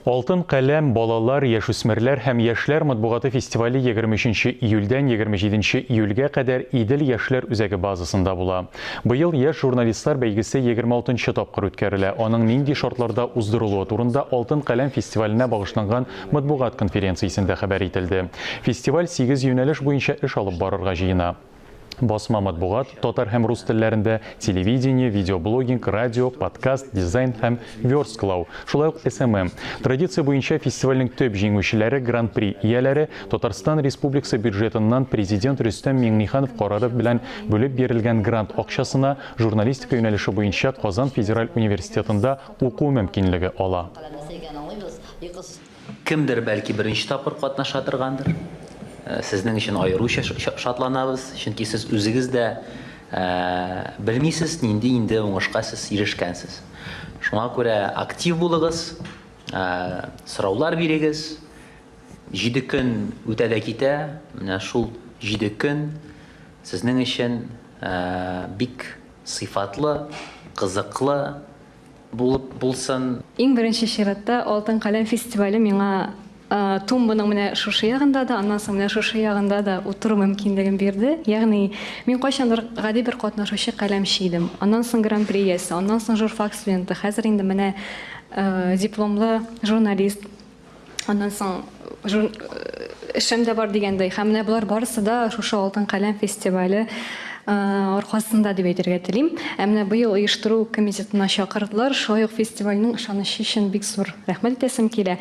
Алтын каләм балалар, яшүсмерләр һәм яшьләр матбугаты фестивале 23 июльдән 27 июльгә кадәр Идел яшьләр үзәге базасында була. Быел яшь журналистлар бәйгесе 26 нчы тапкыр үткәрелә. Аның нинди шартларда уздырылуы турында Алтын каләм фестиваленә багышланган матбугат конференциясендә хәбәр ителде. Фестиваль сигез юнәлеш буенча эш алып барырга җыена. Басма матбугат, татар һәм рус телләрендә, телевидение, видеоблогинг, радио, подкаст, дизайн һәм версткалау, шулай ук SMM. Традиция буенча фестивальнең төп җиңүчеләре, Гран-при ияләре Татарстан Республикасы бюджетыннан Президент Рөстәм Миңнеханов карары белән бүлеп бирелгән грант акчасына журналистика юнәлеше буенча Казан федераль университетында уку мөмкинлеге ала. Кемдер, бәлки, беренче тапкыр катнаша торгандыр. Сезнең өчен аеруча шатланабыз, чөнки сез үзегез дә белмисез, нинди инде уңышка сез ирешкәнсез. Шуңа күрә актив булыгыз, сораулар бирегез. Җиде көн үтә дә китә, менә шул җиде көн сезнең өчен бик сыйфатлы, кызыклы, Булып булсын. Иң беренче чиратта Алтын каләм фестивале миңа тумбаның менә шушы ягында да, аннан соң менә шушы ягында да утыру мөмкинлеген бирде. Ягъни мин кайчандыр гади бер катнашучы каләмче идем. Аннан соң гран-при иясе, аннан соң журфак студенты, хәзер инде менә дипломлы журналист. Аннан соң эшем дә бар дигәндәй. Һәм менә болар барысы да шушы Алтын каләм фестивале аркасында дип әйтергә телим. Ә менә быел оештыру комитетына чакырдылар. Шулай ук фестивальнең ышанычы өчен бик зур рәхмәт әйтәсем килә.